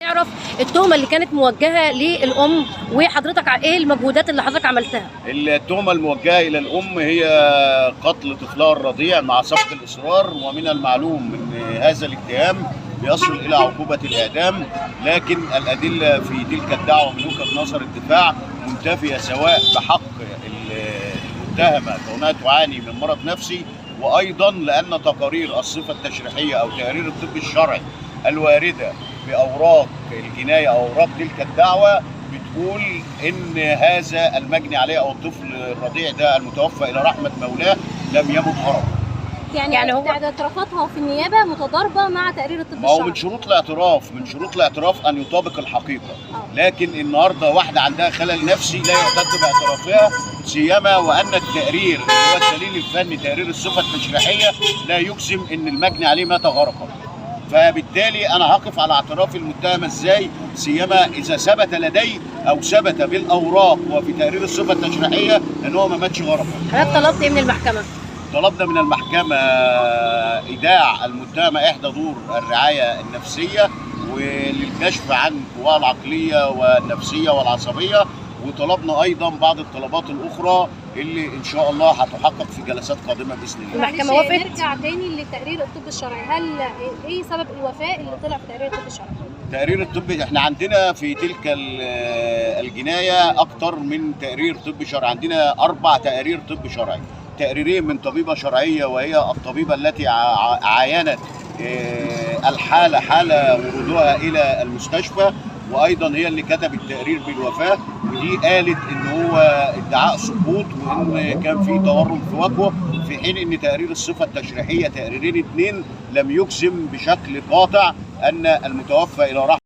نعرف التهمة اللي كانت موجهة للام، وحضرتك ايه المجهودات اللي حضرتك عملتها؟ التهمة الموجهة إلى الأم هي قتل طفلها الرضيع مع سبق الإصرار، ومن المعلوم أن هذا الاتهام بيصل إلى عقوبة الإعدام، لكن الأدلة في تلك الدعوة من وجهة نظر الدفاع منتفية، سواء بحق المتهمة كونها تعاني من مرض نفسي، وأيضا لأن تقارير الصفة التشريحية أو تقارير الطب الشرعي الواردة بأوراق الجناية أو أوراق تلك الدعوة بتقول ان هذا المجني عليه او الطفل الرضيع ده المتوفى الى رحمه مولاه لم يمت غرقا. يعني هو- اعترافاتها في النيابة متضاربة مع تقرير الطب ما هو من الشرعي. شروط الاعتراف، من شروط الاعتراف ان يطابق الحقيقة، لكن النهارده واحدة عندها خلل نفسي لا يعتد باعترافها، سيما وان التقرير اللي هو الدليل الفني تقرير الصفة التشريحيه لا يجزم ان المجني عليه مات غرقا. فبالتالي انا هقف على اعتراف المتهمه ازاي، سيما اذا ثبت لدي او ثبت بالاوراق وفي تقرير الصفة التشريحيه ان هو ما ماتش غرقا. حضرتك طلبت ايه من المحكمة؟ طلبنا من المحكمة إيداع المتهمة إحدى دور الرعاية النفسية وللكشف عن قواها العقلية والنفسية والعصبية، وطلبنا أيضا بعض الطلبات الأخرى اللي إن شاء الله هتحقق في جلسات قادمة بإذن الله. المحكمة معلش وافقت؟ نرجع تاني لتقرير الطب الشرعي، هل ايه سبب الوفاة اللي طلع في تقرير الطب الشرعي؟ تقرير الطب احنا عندنا في تلك الجناية أكتر من تقرير طب شرعي، عندنا 4 تقارير طب شرعي، تقريرين من طبيبة شرعية وهي الطبيبة التي عاينت الحالة حالة ورودها إلى المستشفى، وأيضا هي اللي كتبت تقرير بالوفاة، ودي قالت إن هو ادعاء سقوط وإن كان في تورم في وجهه، في حين إن تقرير الصفة التشريحية تقريرين 2 لم يجزم بشكل قاطع أن المتوفى إلى رحمة